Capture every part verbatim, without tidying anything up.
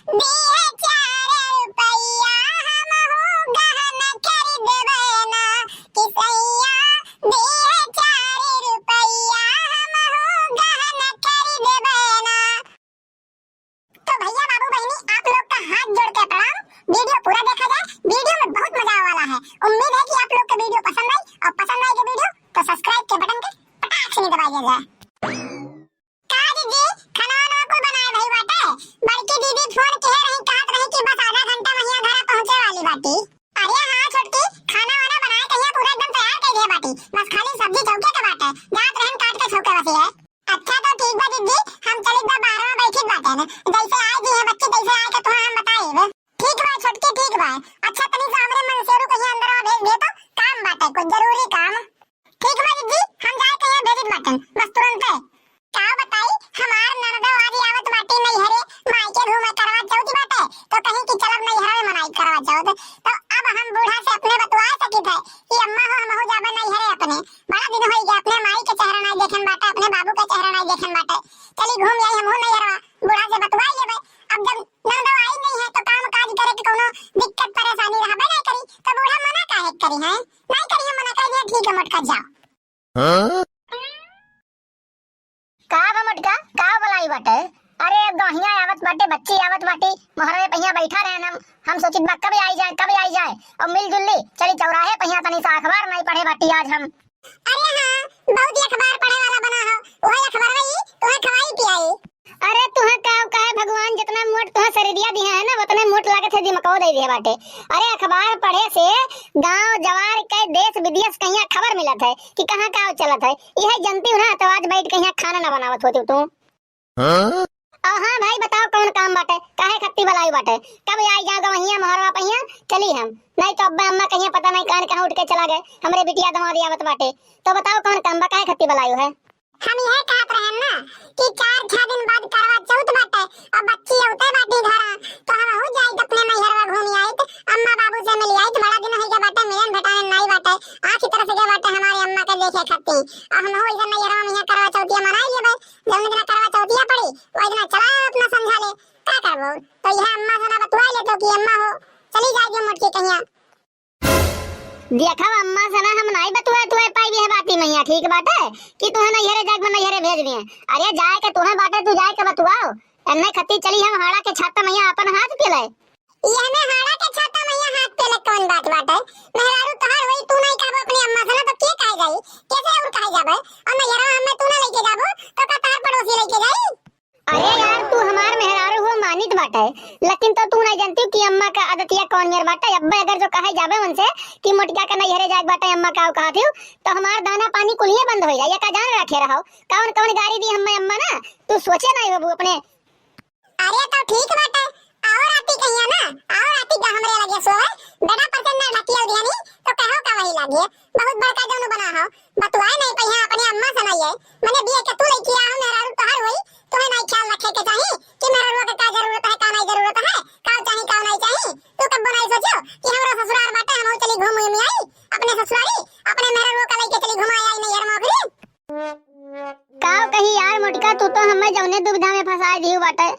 दिहे चार रुपया हमहू गहना खरीदबे ना, कि सैया दिहे चार रुपया हमहू गहना खरीदबे ना। तो भैया, बाबू, बहिनी, आप लोग का हाथ जोड़ के प्रणाम। वीडियो पूरा देखा जाए, वीडियो में बहुत मजा आवे वाला है। उम्मीद है कि आप लोग के वीडियो पसंद आई, और पसंद आई के वीडियो तो सब्सक्राइब के बटन के पटाख से नहीं दबाया जाए। का दीदी, खाना वाना कुल बनाए भई बाटे? बड़की दीदी फोन किहे रही, कहत रही कि बस आधा घंटा में हियां घरे पहुंचे वाली बाटी। अरे हाँ छोटकी, खाना वाना बनाए कहिया पूरा एकदम तैयार कर दिए बाटी, बस खाली सब्जी चौके के बाटे, जात रहन काट के छौके बस ये। अच्छा तो ठीक बा दीदी, हम चलित बा बाहर में बैठित बाटे न, जैसे आए जी है बच्ची तैसे आए के तुहां हम बताइब। ठीक बा छोटकी, ठीक बा। अच्छा तनी से हमरे मनसेरू कहिया अंदर में भेज दे तो, काम बाटे कुछ जरूरी काम। ठीक बा दीदी, हम जाए के यहाँ भेजत बाटन, बस तुरंते। का बताई, हमार ननदो आज आवत बाटी नैहरे, माई के घूमे करवा चौथ बाटे, तो कहीं कि चलब नैहरे में मनाई करवा चौथ। तो अब हम बूढ़ा से अपने बतुआ सकित है कि अम्मा हो, हमहू जाबे नैहरे अपने। बड़ा दिन होई गया, अपने माई के चेहरा नाई देखेन बाटे, अपने बाबू के चेहरा नाई देखेन बाटे। चली घूम आई हमहू नैहरवा, बूढ़ा से बतुआ लेबे। अब जब ननदो आई नहीं है तो काम काज करे के कोनो दिक्कत परेशानी रहबे नहीं करी, तो बूढ़ा मना काहे के करी है? नहीं करी है मना, कह दिया ठीक है मोटका जाओ। हाँ? का बा मोटका, का बोलाई बाटे? अरे अब गहिया आवत बाटे, बच्ची आवत बाटी, मोहरवे पहिया बैठा रहन हम, हम सोचित बा कब आई जाए, कब आई जाए, और मिलजुल ली, चली चौराहे पहिया तनी सा अखबार नहीं पढ़े बाटी आज हम। अरे हाँ, बहुत ही अखबार पढ़े वाला बना हो, वही अखबार वही तुम्हें खवाई पियाई। अरे तुहें का कहे भगवान, जितना मोट तुहें शरीरिया दिया है ना, उतने मोट लागत है दिमकवा दे दिया बाटे। अरे अखबार पढ़े से गांव जवार के देश विदेश कहिया खबर मिलत है कि कहाँ का चलत है। यह जनती हो ना तो आज बैठ के यहाँ खाना ना बनावत होती तू। हाँ? और हाँ भाई बताओ कौन काम बाटे, काहे खत्ती बलाई बाटे? कब आई जाओ गवहिया मोहरवा पहिया चली हम, नहीं तो अब्बा अम्मा कहिया पता नहीं कान कहाँ उठ के चला गए, हमरे बिटिया दमाद आवत बाटे। तो बताओ कौन काम बा, काहे खत्ती बलाई है? हम यह कहत रहन ना कि चार छह दिन बाद करवा चौथ बाटे और बच्ची औते बाटी घरा, तो हम हो जाइत अपने नैहरवा घूम आइत, अम्मा बाबू से मिल आइत, बड़ा दिन हो गया बाटे मिलन भेटान नाई बाटे, आँख तरस गए बाटे हमारे अम्मा के देखे खातिर। और हम हो इधर नैहरवा में यहाँ करवा चौथिया मनाई लेबे, जौन दिन करवा चौथिया पड़ी वही दिन चला अपना समझा ले, का करबो? तो यह अम्मा से ना बतुआ ले तो कि अम्मा हो चली जाए जो मोटकी कहिया। देखा अम्मा से ना हम नाई बतुआ तुए पाई है बाती मैया, ठीक बाटे कि तुहे नैहरे जाके नैहरे भेज दिए। अरे जाए के तुहे बाटे, तू जाए के बतुआओ, एन्ने खत्ती चली हम हाड़ा के छाता मैया अपन हाथ पे ले। ये में हाड़ा के छाता मैया हाथ पे ले कौन बात बाटे? मेहरारू तोहार होई, तू नहीं कहबो अपनी अम्मा से ना तो के कहे जाई? कैसे और कहे जाबे? और नैहरा हमें तू ना लेके जाबो तो का तोहार पड़ोसी लेके जाई? अरे यार, तू हमार मेहरारू हो मानित बाटे, लेकिन तो तू नहीं जानती कि अम्मा का आदतिया कौन मेर बाटे। अब्बे अगर जो कहे जाबे उनसे कि मोटका के नैहरे जाए बाटे, अम्मा का कहा थी, तो हमार दाना पानी कुलिये बंद हो जाए। ये का जान रखे रहो, कौन कौन गारी दी हमें अम्मा ना, तू सोचे नहीं होबू अपने। अरे तो ठीक बाटे, आओ राती कहिया ना, आओ राती का हमरे लगे सोए, बेड़ा पर से ना ढकियल दियानी, तो कहो का वही लागे, बहुत बड़का जौन बना हो, बतुआए नहीं पहिया अपने अम्मा से नहीं है, मने बिया के तू लइकी आ, मेहरारू तोहार होई, तोहे नहीं ख्याल रखे के चाही कि मेहरारू के का जरूरत है, का नहीं जरूरत है, का चाही, का नहीं चाही। तू कब नहीं सोचो कि हमरो ससुराल बाटे, हम चली घूम उम आई अपने ससुरारी, अपने मेहरारू का लइके चली घुमा आई नैहर मोगरी। का कही यार मोटका, तू तो हमें जौने दुविधा में फंसाए दियो बाटे,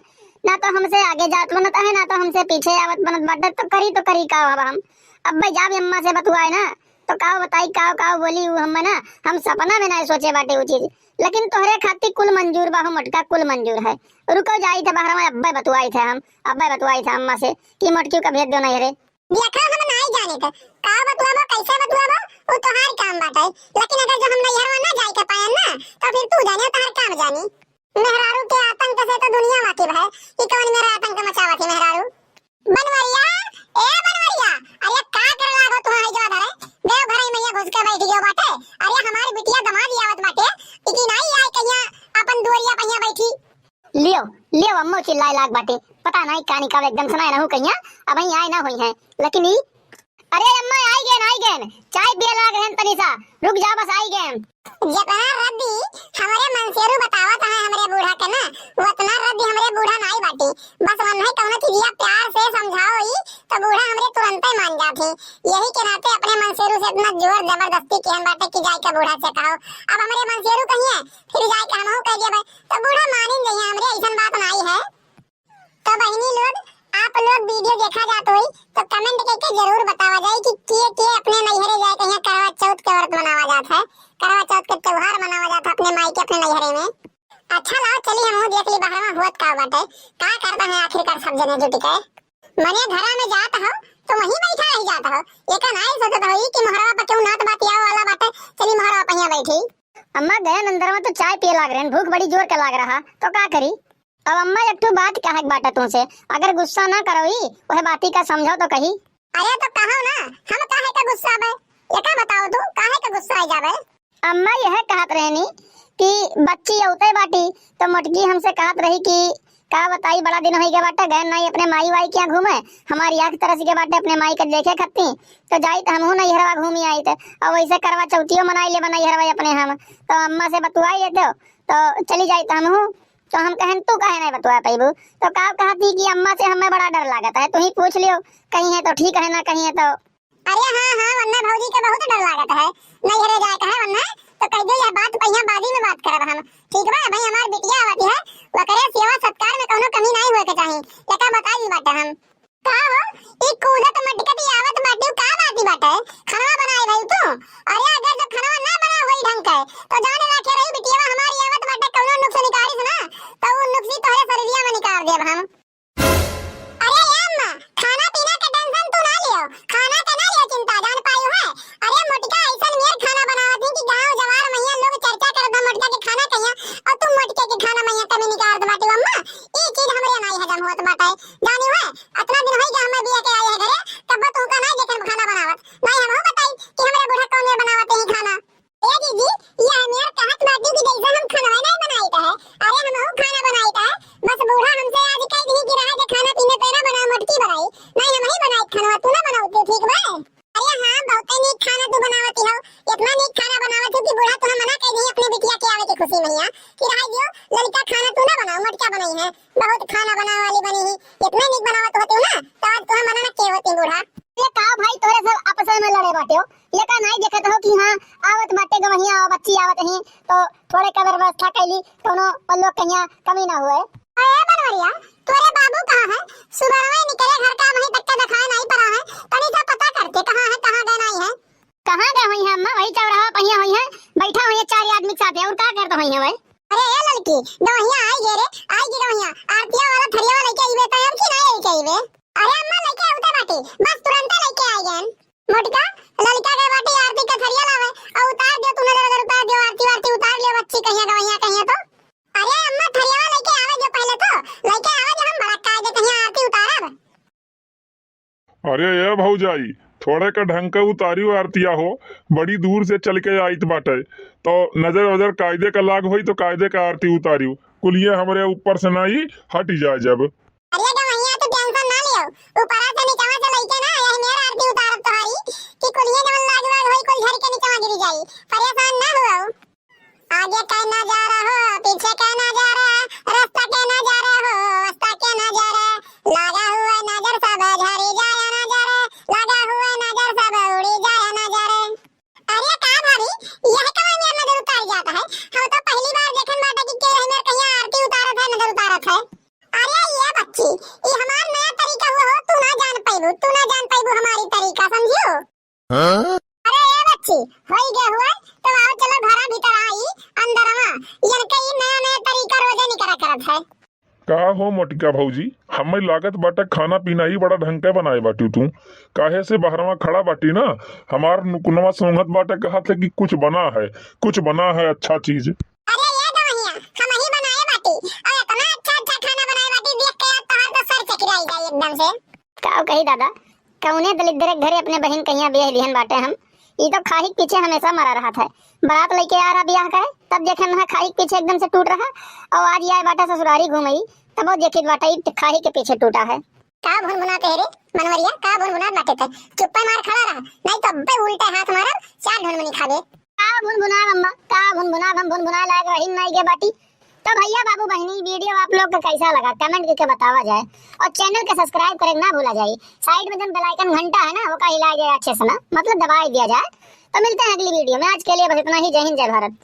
ना तो हमसे आगे जात बनत है, ना तो हमसे पीछे आवत बनत बाटे, तो करी तो करी का अब हम? अब भाई जाब अम्मा से बतुआए ना, तो काव बताई, काव, काव बोली उ हमें ना, हम सपना में नहीं सोचे बाटे उ चीज। लेकिन तोहरे खातिर कुल मंजूर बा हो मोटका, कुल मंजूर है। रुको जाई थे बाहर में, अब्बे बतुआई थे हम, अब्बे बतुआई थे अम्मा से कि मोटकी का भेज दो नहीं रे। देखा हम नहीं जाने थे, काव बतुआबो, कैसे बतुआबो, वो तोहार काम बाटे। लेकिन अगर जो हम नैहरवा ना जाए के पाए ना, तो फिर तू जाने, तोहार काम जानी। मेहरारू के आतंक से तो दुनिया वाकिफ है कि कौन मेरा आतंक मचावत है मेहरारू। बनवरिया, ए बनवरिया, अरे का करे लागो तू है जो धरे? देव घरई में ये घुस के बैठ गयो बाटे। अरे हमारी बिटिया दमाद आवत बाटे, इकी नहीं आए कहिया अपन दुआरिया पहिया बैठी। लियो, लियो अम्मो चिल्लाए लाग बाटे। पता नहीं कानी कब एकदम सुनाए रहू कहिया, अब ही आए ना हुई है। लेकिन ई अरे अम्मा, आई गेन, आई गेन। चाय पिए लाग रहन तनी सा। रुक जा, बस आई गेन। जेतना रद्दी हमरे मनसेरू बतावत है हमरे बूढ़ा के ना, वतना रद्दी हमरे बूढ़ा नाई बाटी। बस वन्हे कौनो चीजिया प्यार से समझाओ ही, तो बूढ़ा हमरे तुरंते मान जात ही। यही के नाते अपने मनसेरू से इतना जोर जबरदस्ती किहन बाटे कि जाए के बूढ़ा से कहो। अब हमरे मनसेरू कहिए, फिर जाए के हमहू कह देबे, तो बूढ़ा मानिन जइहे, हमरे ऐसन बात नाई है। तो बहिनी लोग, लोग video देखा जात होई तो comment करके जरूर बतावा जाए कि के के अपने नैहरे जाए कहिया करवा चौथ के व्रत मनावा जात है, करवा चौथ के त्योहार मनावा जात है अपने माई के अपने नैहरे में। अच्छा लाओ चली हमहू देख ली बहरवा होत का बाटे, का करता है आखिरकार सब जने जुट के। मने घरा में जात हो तो वहीं बैठा रह जात हो, एका नाई सोचत हो कि मोहरवा पर केहू नात बातियावे वाला बाटे, चली मोहरवा पहिया बैठी। अम्मा गयन अंदरवा तो चाय पिए लाग रहन, भूख बड़ी जोर के लाग रहा, तो का करी? अब अम्मा एक ठो बात कहे के बाटे तुमसे, अगर गुस्सा ना करोई, वह बाती का समझो तो कही। अरे तो कहो ना, हम काहे का गुस्सा बे? एका बताओ तू, काहे का गुस्सा आ जाबे? अम्मा यह कहत रहनी कि बच्ची अउते बाटी, तो मोटकी हमसे कहत रही कि का बताई, बड़ा दिन होई गए बाटे, गए नाई अपने माई वाई के यहाँ घूमे, हमारी आँख तरस गए बाटे अपने माई के देखे खत्ती, तो जाई तो हमहू नैहरवा घूमी आई तो, और वैसे करवा चौथियो मनाई लेबा नैहरवा अपने हम, तो अम्मा से बतुआई लेते हो, तो चली जाई तो हमहू। तो हम कहन तू काहे नहीं बतुआ पैबू, तो का कहती कि अम्मा से हमें बड़ा डर लागत है, तू ही पूछ लियो, कहीं है तो ठीक है ना कहीं है तो। अरे हाँ, हाँ, वन्ना भौजी के बहुत डर लागत है, नैहरे जाए का है वन्ना, तो कह दो यह बात पहिया बादी में बात करब हम, ठीक बा? भाई हमार बिटिया आवत है, वकरे सेवा सत्कार में कौनो कमी नहीं होए के चाही, एका बता दी बाटे हम। का हो, ई कूदत मटकत आवत बाटे, का बाती बाटे? खाना बनाए भाई तू? अरे अगर जो खाना ना बना होई ढंग के, तो जाने रखे रही बिटिया हमारी आवत बाटे, कौनो नुक्स निकालिस ना, तो उ नुक्सी तोहरे शरीरिया में निकाल देब हम। अरे ए अम्मा, खाना पीना के tension तू ना लियो, खाना के ना लियो चिंता, जान पायु है। अरे मोटका ऐसन मेर खाना बनावत ही कि गांव जवार मैया लोग चर्चा करत बा मोटका के खाना कहिया, और तू मोटके के खाना मैया कमी निकालत बाटे अम्मा। ई चीज हमरे नाई हजम होत बाटे, जानी है। अतना दिन होई गया हमें बिया के आए है घरे, तब तुमका नाई देखे खाना बनावत, नाई हमहू बताई कि हमरे बूढ़ा कौन मेर बनावत ही खाना। ए दीदी, ये हमें कहत बाटी कि जैसे हम खाना नहीं बनाई का है। अरे हमहू खाना बनाई का है, बस बूढ़ा हमसे आज कह दी कि रहा के खाना पीने पे ना बनाओ, मोटकी बनाई। नहीं हम ही बनाई खाना, तू ना बनाओ तू, ठीक बा? अरे हाँ, बहुते नीक खाना तू बनावती हो, इतना नीक खाना बनावत हो कि बूढ़ा तुहा मना कह दी अपने बिटिया के आवे के खुशी में यहाँ कि रहा दियो लड़का खाना तू ना बनाओ, मोटका बनाई है। बहुत खाना बनावे वाली बनी ही, इतना नीक बनावत होती हो ना, तो आज तुहा मना ना के होती बूढ़ा। ये का भाई तोरे सब आपस में लड़े बाटे हो? ये का नाई देखत हो कि हाँ, आवत बाटे गवहिया, बच्ची आवत ही, तो थोड़े का व्यवस्था कैली, कोनो पल्लो कहिया कमी ना हुए। अरे बनवरिया, तोरे बाबू कहाँ है? सुबह में निकले घर का, वहीं तक के दिखाए नहीं पड़ा है। तनी सा पता करते कहाँ है, कहाँ गए नहीं है। कहाँ गए हुई है अम्मा? वही चौराहा पहिया हुई है, बैठा हुई है चार आदमी के साथ, और का करते हुई है भाई? अरे ए लड़की, गवहिया आई गे रे, आई गे गवहिया, आरतिया वाला थरिया लेके आईबे, तैयार की ना लेके आईबे? अरे अम्मा लेके आउते बाटी, बस तुरंत लेके आई गए। मोटका, ललका के बाटी आरती के थरिया लावे, और उतार दियो, तू नजर नजर उतार दियो, आरती वारती उतार लियो, बच्ची कहिया गवैया कहिया तो। अरे अम्मा, थरिया लेके आवे जो पहले तो, लेके आवे जो हम बड़ा कायदे कहिया आरती उतारब। अरे ए भौजाई, थोड़े का ढंग के उतारियो आरतिया हो, बड़ी दूर से चल के आइत बाटे, तो नजर वजर कायदे का लाग होई तो कायदे का आरती उतारियो, कुलिये हमरे ऊपर से नाई हटी जाए जब। अरे गवैया, तू tension ना लियो, ऊपरा से नीचवा से लइके ना, यही मेर आरती उतारब तोहारी, कि कुलिये जवन लाग वाग होई, कुल झर के नीचवा गिरी जाई, परेशान ना हुआ। आगे के नजारा हो, पीछे के नजारा, रास्ता के नजारा हो, रास्ता के नजारा, लगा हुआ नजर सब झरी जाए नजर, लगा हुआ नजर सब उड़ी जाए नजर। अरे का भाभी, यह कवन मेर नजर उतार जाता है? हम तो पहली बार देखन बाटे कि केहू मेर कहिया आरती उतारत है, नजर उतारत है। अरे ये बच्ची, ये हमार नया तरीका हुआ हो, तू ना जान पैबू, तू ना जान पैबू हमारी तरीका, समझियो? हाँ? अरे ये बच्ची, होई गए हुए, तो आओ चलो घरा भीतर आई, अंदरवा, इनके ई नया नया तरीका रोजे निकरा करत है। का हो मोटिका भौजी, हमें लागत बाटे खाना पीना ही बड़ा ढंग के बनाए बाटी तू, काहे से बहरवा खड़ा बाटी ना, हमार नुकुनवा सूंघत बाटे, कहत है कि कुछ बना है, कुछ बना है अच्छा चीज। अरे ये गवहिया, हम ही बनाए बाटी, और इतना अच्छा अच्छा खाना बनाए बाटी, देख के यार तोहार तो सर चकराई जाए एकदम से। का कही दादा, कौने दलिद्दर के घरे अपने बहिन कहिया बियाह लिहन बाटे हम। ई तो खाही के पीछे हमेशा मरा रहत है। बारात लइके आ रहा बियाह करे, तब देखे ना खाही के पीछे एकदम से टूट रहा, और आज आए बाटे ससुरारी घूमई, तब वो देखित बाटे ई खाही के पीछे टूटा है। का भुनभुनात है रे मनवरिया, का भुनभुनात बाटे ते? चुप्पे मार खड़ा रहा, नहीं तो अब्बे उल्टे हाथ मारब, चार ढुनमुनी खाबे। का भुनभुनाब अम्मा, का भुनभुनाब, हम भुनभुनाए लायक रही नाई गे बाटी। तो भैया बाबू बहिनी, video आप लोग का कैसा लगा comment करके बतावा जाए, और channel के subscribe करे ना भूला जाए। Side में जन bell icon घंटा है ना, ओका हिला जाए अच्छे से ना, मतलब दबाई दिया जाए। तो मिलते हैं अगली video में, आज के लिए बस इतना ही। जय हिंद, जय भारत।